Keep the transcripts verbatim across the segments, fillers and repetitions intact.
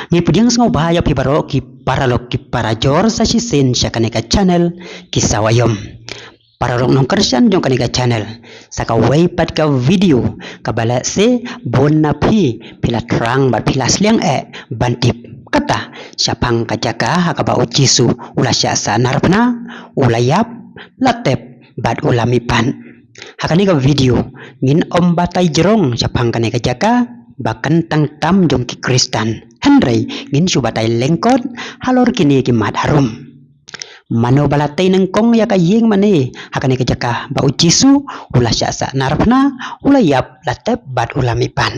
Ngi pdiang sngewbha ïa phi baroh ki paralok ki parajor sa shisien sha kane ka channel Ki Sawa Ïom. Paralok nongkyrshan jong kane ka channel, sa kawei pat ka video kaba lehse bun na phi phi la thrang bad phi la sliang eh ban tip. Kata, shaphang ka jaka ha kaba u Jisu u la shah sahnarphna, u la ïap, la tep bad u la mihpat. Ha kane ka video ngin ym batai jrong shaphang kane ka jaka ba kyntang tam jong ki Khristan, hynrei ngin shu batai lyngkot halor kine ki mat harum. Mano ba la tei nyngkong ïa ka ïing mane ha kane ka jaka ba u Jisu u la shah sahnarphna, u la ïap, la tep bad u la mihpat?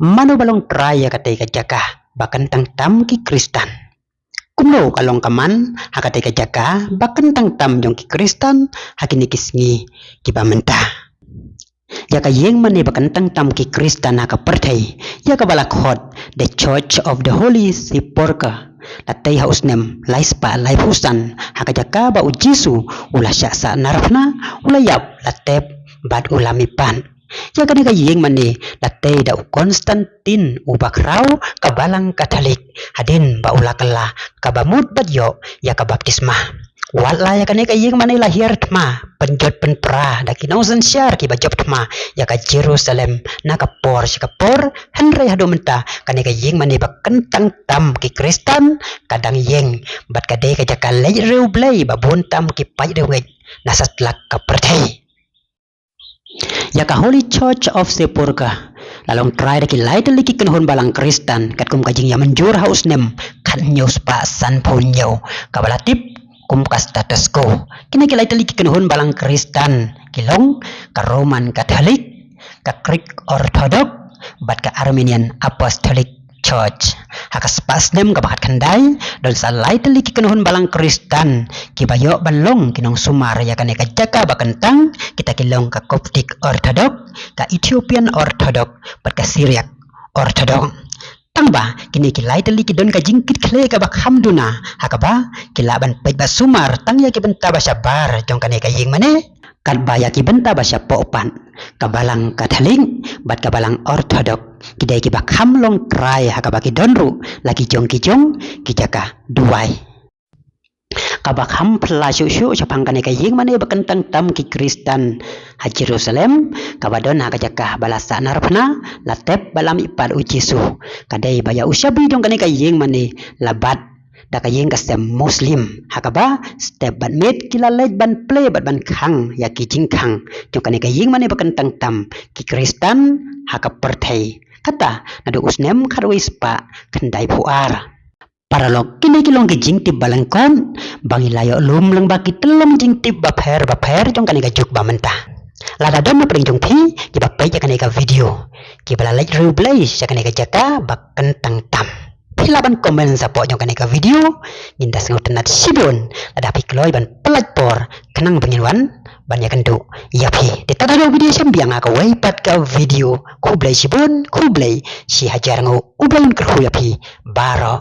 Mano ba long trai ïa katei ka jaka ba kyntang tam ki Khristan? Kumno ka long ka man ha katei ka jaka ba kyntang tam jong ki Khristan ha kine ki sngi kiba mynta? Ïa ka ïing mane ba kyntang tam ki Khristan ha ka pyrthei, ïa kaba la khot The Church of the Holy Sepulchre, la tei ha u snem lai spah laiphew san ha ka jaka ba u Jisu u la shah sahnarphna, u la ïap, la tep bad u la mihpat. Ïa kane ka ïing mane la tei da u Konstantin uba khraw ka balang Katholik, hadien ba u la kylla kaba mut bad ïoh ïa ka baptisma. Wat la ïa kane ka ïing mane la hiar thma, pynjot pynpra da ki nongsynshar kiba jop thma ïa ka Jerusalem na ka por sha ka por, hynrei haduh mynta kane ka ïing mane ba kyntang tam ki Khristan ka dang ïeng, bad ka dei ka jaka leit riewblei ba bun tam ki paid riewngeit na satlak ka pyrthei. Ïa ka Holy Church of Sepulchre la long trai da ki lai tylli ki kynhun balang Khristan katkum ka jingïamynjur ha u snem khathynñiew spah sanphew hynñiew, kaba la tip kum ka status quo. Kine ki lai tylli ki kynhun balang Khristan ki long ka Roman Catholic, ka Greek Orthodox bad ka Armenian Apostolic Church. Ha ka spah snem kaba khatkhyndai, don sa lai tylli ki kynhun balang Khristan kiba ïoh ban long ki nongsumar ïa kane ka jaka ba kyntang, kita ki long ka Coptic Orthodox, ka Ethiopian Orthodox bad ka Syriac Orthodox. Tangba kine ki lai tylli ki don ka jingkitkhlieh kaba kham duna, ha kaba ki lah ban peit ba sumar tang ïa ki bynta ba shabar jong kane ka ïing mane, katba ïa ki bynta ba shapoh pat, ka balang Katholik bad ka balang Orthodox ki dei kiba kham long trai, ha kaba ki don ruh la ki jong ki jong ki jaka duwai. Kaba kham phylla shuh shuh shaphang kane ka ïing mane ba kyntang tam ki Khristan ha Jerusalem, kaba don ha ka jaka ba la sahnarphna, la tep bad la mihpat u Jisu, ka dei ba ïa u shabi jong kane ka ïing mane la bat da ka ïing ka sem Muslim, ha kaba step bad miet ki la leit ban plie bad ban khang ïa ki jingkhang jong kane ka ïing mane ba kyntang tam ki Khristan ha ka pyrthei. Kata naduh u snem khatwei spah khyndaiphew ar. Paralok, kine ki long ki jingtip ba lyngkot ba ngi la ïoh lum lyngba ki tyllong jingtip bapher bapher jong kane ka juk ba mynta. Lada don na pdeng jong phi kiba peit ïa kane ka video, kiba la leit riewblei sha kane ka jaka ba kyntang tam, phi lah ban comment shapoh jong kane ka video. Ngin da sngewtynnat shibun lada phi kloi ban pyllait por khnang ba ngin wan ban ïakynduh ïa phi. Te tang haduh video shim biang ha kawei pat ka video. Khublei shibun, khublei shihajar nguh. U Blei un kyrkhu ïa phi baroh.